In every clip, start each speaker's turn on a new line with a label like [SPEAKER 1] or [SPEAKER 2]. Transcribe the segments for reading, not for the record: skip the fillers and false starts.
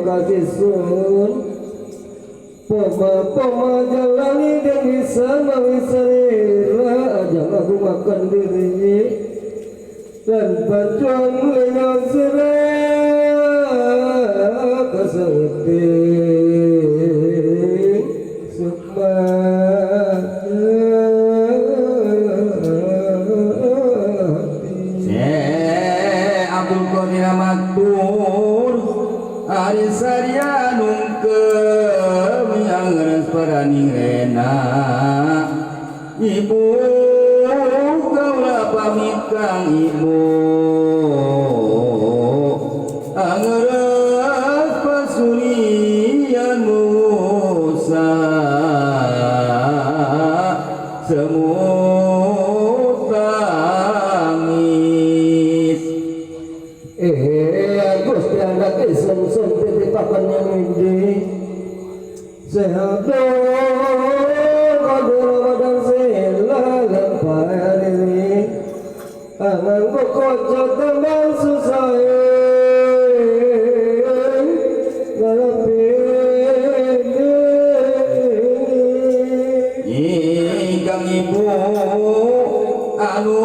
[SPEAKER 1] Kasisun Poma-poma jalani dan bisa mawisarira aja aku makan diri dan pacuan lengan sirah kesauti sukma.
[SPEAKER 2] Syekh Abdul Qadir Maktur Ari Sarya nungkem yang ngeres paraning rena ibu kaula pamit kang ibu angeres pasurian Musa semut tangis.
[SPEAKER 1] Gusti anak isun sun titipakan yang ini sehat qadir Ramadan sila lempai diri angan koco tembang susah
[SPEAKER 2] Ingkang ibu anu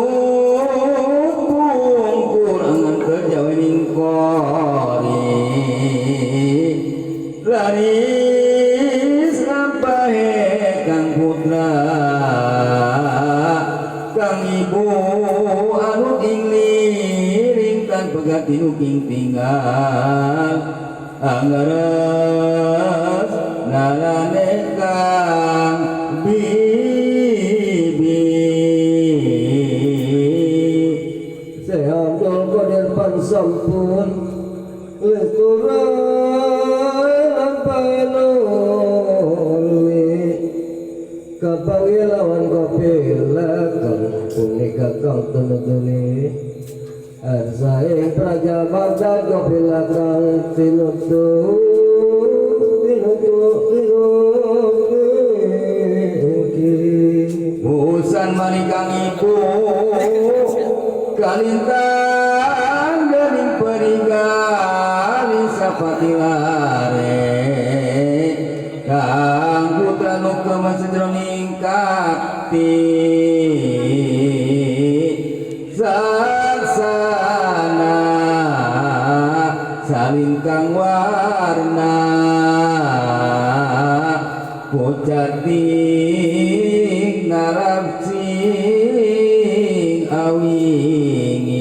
[SPEAKER 2] bungkur angan kerjawening kori laris lampahe kang putra kang ibu anu ing liring tan pegat tinuking tinggal anggares nalane kang bibi.
[SPEAKER 1] Sehamdul Qadir pan sampun Listuran panuli Kapanggil lawan kopila kang punika kang tunutuni Arsaing praja Baghdad kopila kang tinutu tinutu tinutu.
[SPEAKER 2] Busan malikang ibu kalintang dening perigali sapati lare kang putra nu kemas jroning kakti saksana salingkang warna pucating narap sing awingit.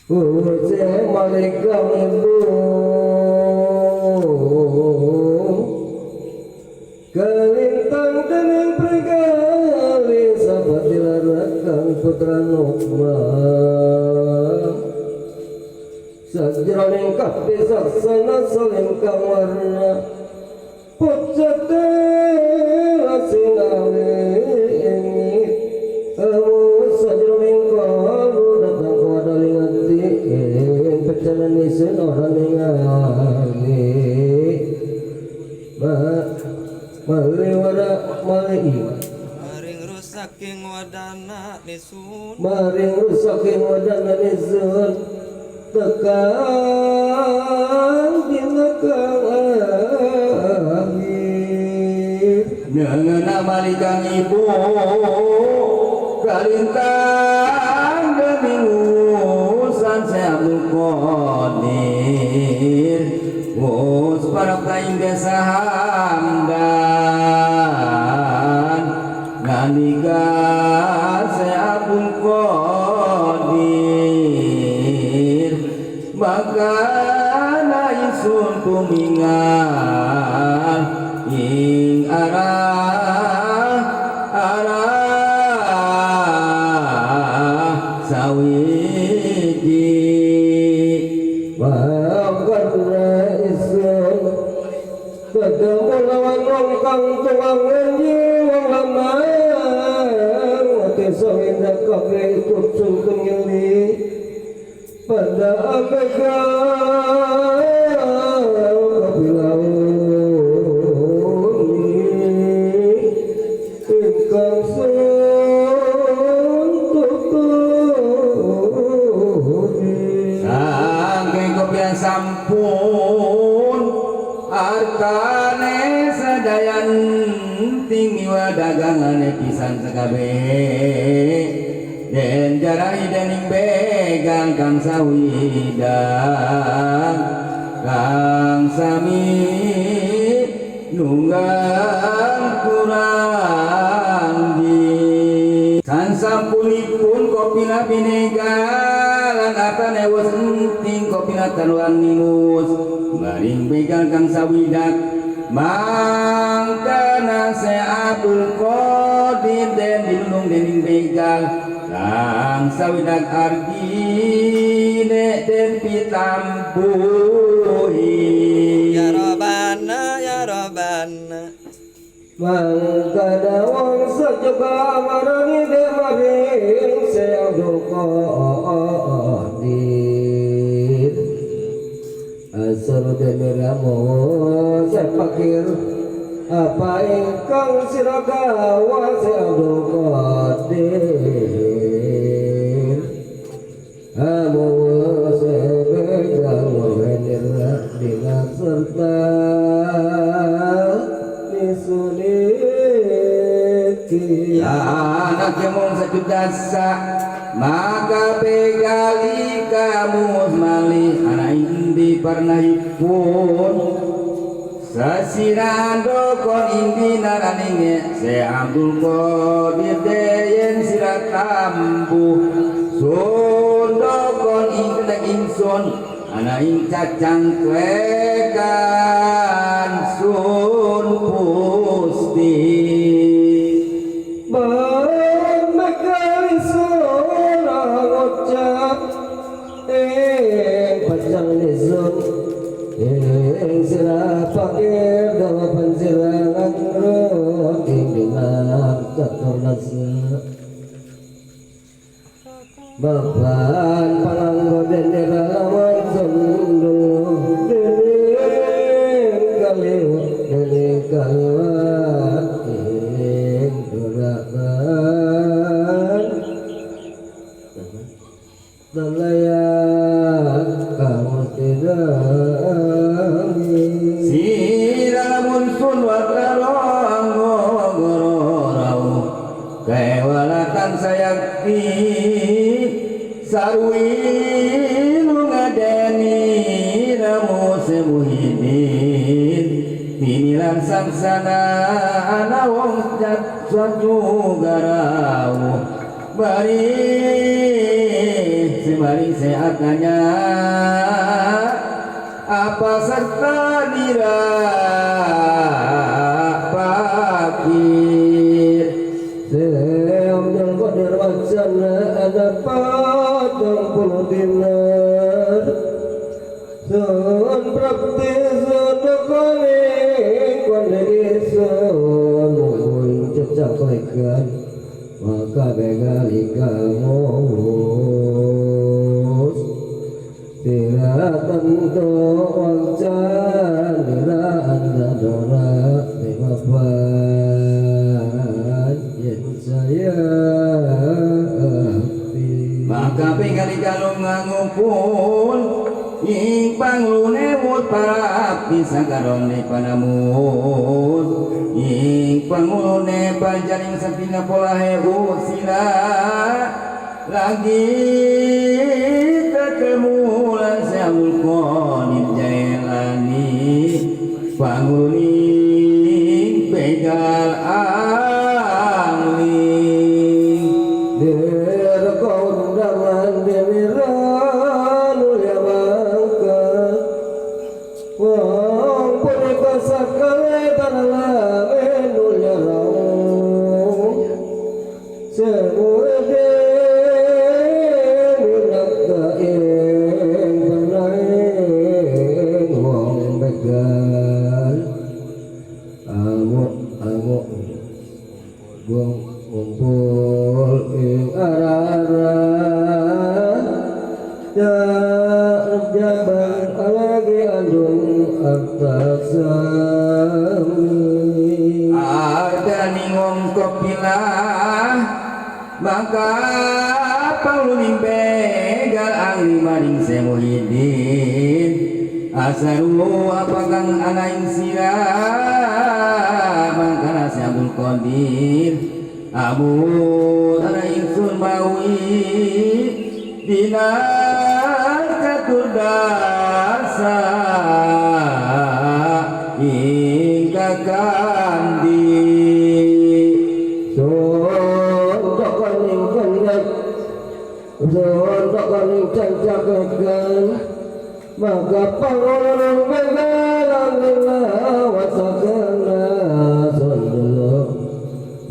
[SPEAKER 1] Uje malikang ibu kalintang dening prigali sapati larakang putra Nukma sajroning kabeh saksana salingkang warna pucate sing awingit amu sajroning kalu datang kawadaling ati ing pecanan isin ora ningali ma mali wara mali
[SPEAKER 3] Maring rusaking wadana nisun
[SPEAKER 1] maring rusaking wadana nisun tekan dina kang akhir.
[SPEAKER 2] Ngeunah malikang ibu kalintang dening usan Syekh Abdul Qadir wus parapta ing desa Hamdan nalika Syekh Abdul Qadir maka isun tumingal ing arah arah sawiji.
[SPEAKER 1] Wa isun ketemu lawan wong kang tuwang ngenyi wong lanang desa indah kabeh ikut sungkem ngeli pada amegal kabilauni ingkang.
[SPEAKER 2] nunggal dagangane pisan sekabehe den jarahi dening begal kang sawidak kang sami nunggal kurang di sansampunipun kopila binegalan atane wis enting kopila tanuan nimus maring begal kang sawidak mangkana se Abdul Qadir den dilulung dening begal kang sawidak argine den pitambuhi.
[SPEAKER 3] Ya Rabbana ya Rabbana.
[SPEAKER 1] Mangkana wong sejuga marani de maring se Abdul Qadir asal deniramu sepakir apa ingkang sira gawa se Abdul Qadir amu sebegal wenira dina serta nisuliti.
[SPEAKER 2] Anak jemong sejudasa maka begali kamu mali anak indi pernahipun sasiran dokon indi naraninge se Abdul Qadir deyen sira tambuh sun dokon ing ingsun ana ing cacang klekan sun pusti.
[SPEAKER 1] Bakal sora ngucap ing pacang nisun ing sira pakir dawa pansirangan ing dengar catur nasa baban palanggo dene lawan sundul dene kaliw dene kaliwat ing durakan dalayak kamu tidak
[SPEAKER 2] sira lamun sun watralongo gororau kewalatan sayakti sarwi lungadeni ramu semuhidin tinilan sangsana ana wong juga rau bari semari seatnya apa serta dira pakir
[SPEAKER 1] Seambil Qadir wacana ada 40 dinar sun prakti sudukone konde isun mungkin cecak lekan maka begali kamus tidak tentu wajan bila anda dora dimaafkan yen saya.
[SPEAKER 2] Maka begali kalung ngangupun ing panglune wut para abdi sagarone panamus ing pangulune panjaring satina polahe usila lagi ketemu lan Syaikhul Qadir Jailani panguluning begal angling
[SPEAKER 1] Dirkondangan demiran ulia bangka wong punika sakale tanah ulia raung semude minangka ing benaing wong begal amuk amuk wong ngumpul ing arah-arah jabang lagi andung artasami
[SPEAKER 2] ada wong kopilah maka pangluning begal angli maring semuhidin asaru apa kang ana ing sira mangkana Si Abdul Qadir Abu ana ingsun mawi dina caturdasa ing kakandi
[SPEAKER 1] sun tokoning kunyat sun tokoning cancakekan maka pangulung begalan wasakana sun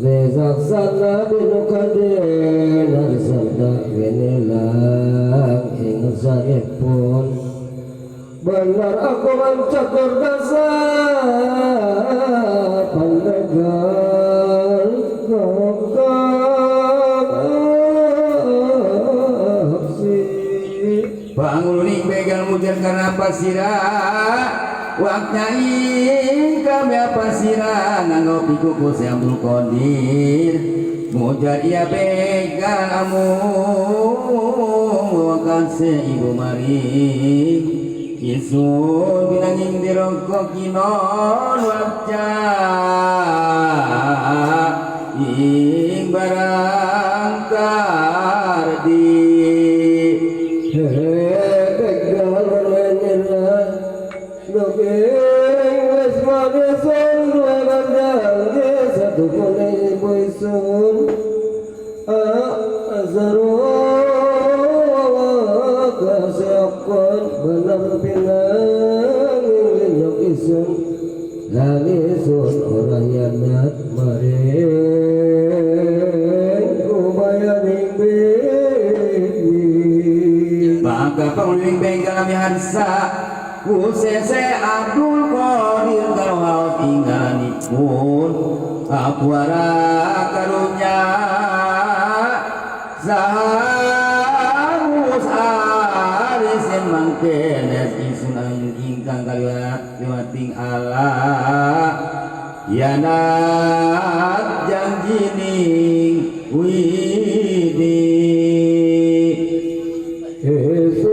[SPEAKER 1] Zezaksana binukadin arsana winilang ingsanipun benar aku mencakur dasa pandegal kokang aksi
[SPEAKER 2] panguluning begal mujar karena pasira waknya kami apa sira nganggo pikuku Si Abdul Qadir mujar ia begal amung wakase ibu maring isun binanging dirongkok kinon wakca ing barang kardi
[SPEAKER 1] begal wenila Doking wis magesun dua gandang satu kone ibu isun azaru kaseokon benar pinang linyok isun langisun orang yanat maring kubayaning bibi
[SPEAKER 2] maka panguling benggal kami harsa Kusese Abdul Qadir karo tinggalanipun apuara karunya sahamus arisin mangkenes isun ingkang kaliwat liwating Allah yanat janjining widi
[SPEAKER 1] Yesus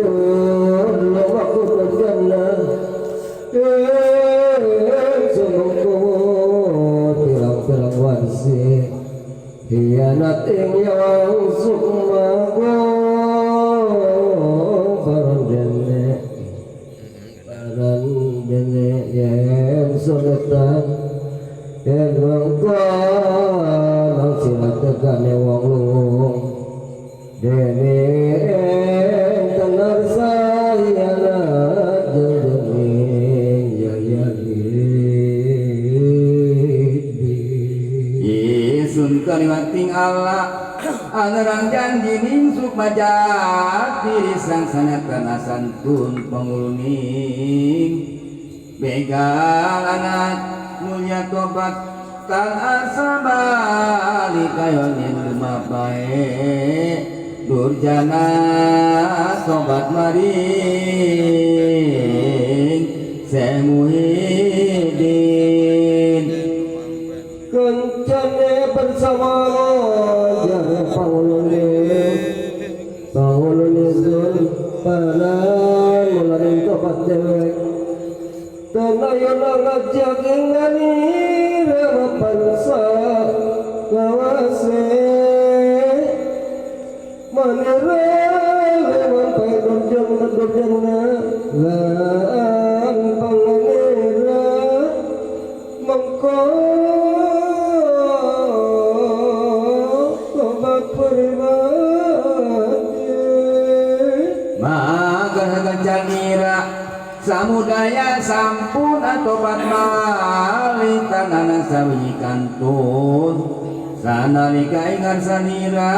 [SPEAKER 1] lumaku berjana Sungguh pirang-pirang warsi hianat ing yang sukma baran dene yen sunetan yen mengkono silat tegane wong lung dene tenar sahianat jeneng jayagi
[SPEAKER 2] Isun kaliwating Allah anerang janji ning sukma jati sang sanatan asantun panguluning begal anak mulia tobat tan asa bali kayonin lumapae durjana tobat maring Semuhidin
[SPEAKER 1] kencane bersama jare pangulune pangulune sun paran mulane tobat dewek tenayana ngajak ngani repansa lawase manira lemon durjana durjana lan panganira mengko tobat pribadi
[SPEAKER 2] maka canira samudaya sampun atobat malik tanana sawiji kantun sanalika ingat sanira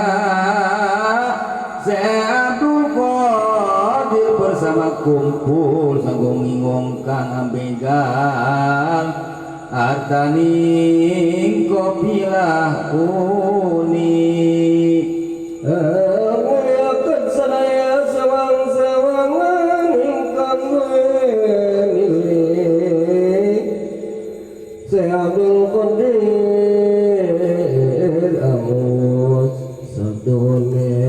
[SPEAKER 2] Abdul Qadir bersama kumpul sanggung ingong kang ambegal artaning kopilah kuni
[SPEAKER 1] muliakan sadaya sewang-sewangan ingkang milik Abdul Qadir amus sadone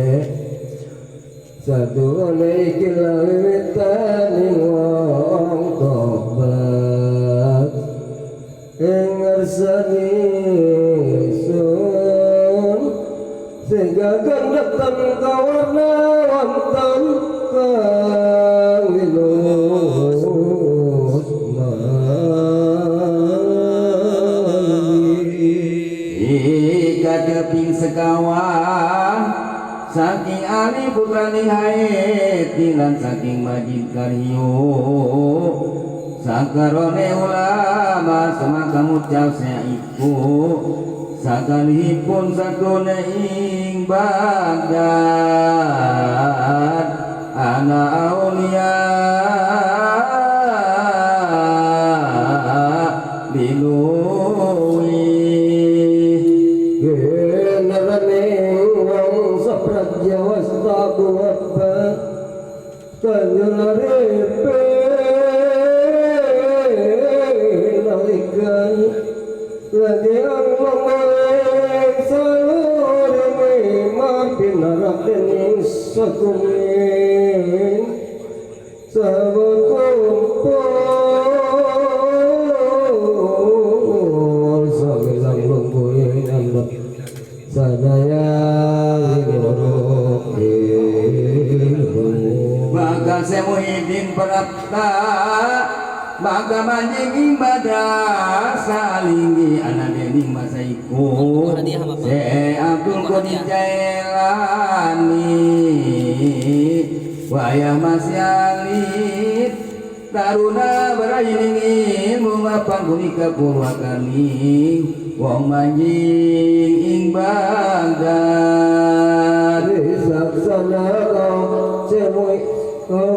[SPEAKER 1] sadone iki wiwitane wong tobat ing ngersani Gagandetan kawarna wonten kang wilus mali.
[SPEAKER 2] Kadeping sekawan saking Ali putrane Haiti lan saking Majid Karyo sakarone ulama semaka ngucap saiku sakalihipun satune ing Baghdad ana aulia biluwi.
[SPEAKER 1] Generaning wong saprajya wasta buwapa tanjularipe nalikan lagi ang salurine mapinarating sakumin sahabat kumpul sawilang lungguhin andap sadaya wiluruk ilmu.
[SPEAKER 2] Maka Muhyiddin prapta maka manjing ing madrasah linggi ana dening masaiku Syekh Abdul Qadir Jailani wayah masih alit taruna berayining ilmu mapan punika purwakaning wong manjing ing Baghdad.
[SPEAKER 1] Saksana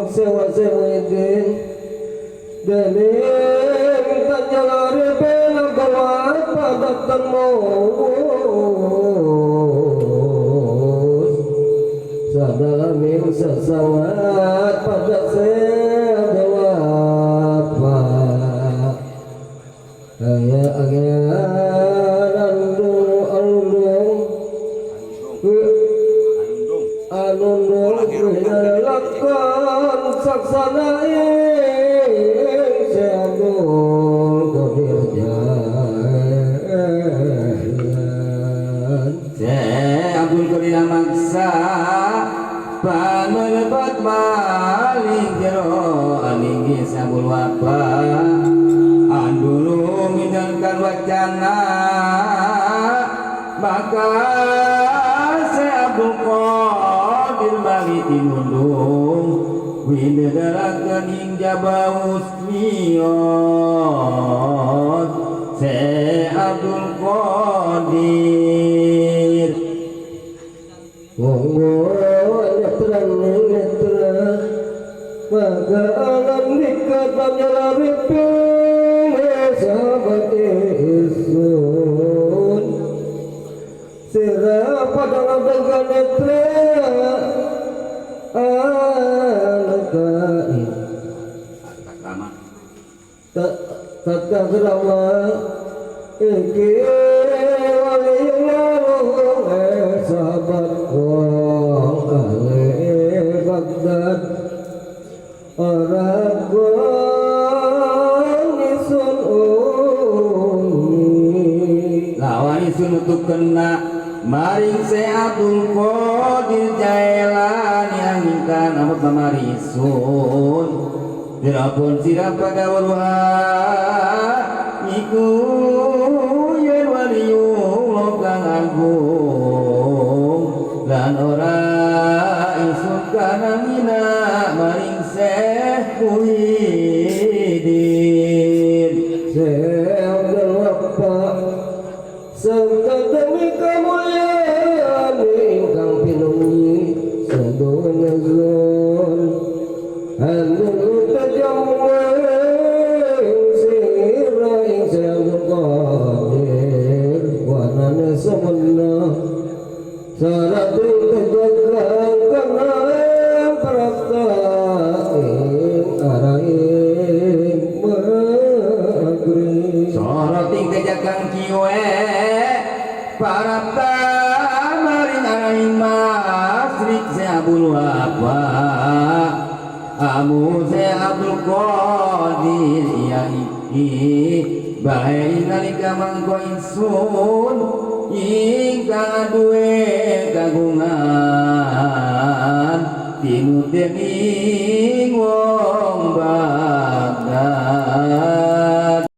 [SPEAKER 1] sewa semuidin dening tanjalari penagawa pada temus sadalaming sesangat pada sedawa aya anandung alundung alundung lakon saksana ing Syekh Qadir Jalan.
[SPEAKER 2] Syekh Abdul Qadir maksa pamelebet maling jero alinggi sabul wapa andulu minangkan wacana maka Syekh Abdul Qadir bali tinundung winedarakeun ing jabaus miyot Syekh Abdul Qadir.
[SPEAKER 1] Monggo netra netra maka alam dikatanya pine sahabat isun sira pada ngabelga netra alakai tata krama iki wali sahabat wong ahli Baghdad ora gong isun uni
[SPEAKER 2] lawan isun untuk kena maring Syekh Abdul Qadir Jailani angkan amat pamarisun dirapun sirah pada waruha iku yen waliyullah kang agung lan ora ingsun kana ngina maring Syekh Muhyiddin.
[SPEAKER 1] Syekh Abdul Waffa serta demi kemuliaan ingkang pinungi sadonya zon andul tajamu sira ing Syekh Abdul Qadir wanane semenna sarating tejaga kana prapta ing araing maghrib.
[SPEAKER 2] Soroting tejagang kiwe parapta maring araing masrik Syekh Abdul Waffa amu Syekh Abdul Qadir ya iki Bae nalika mangko ingsun ingkang duwe kagungan tinudening wong.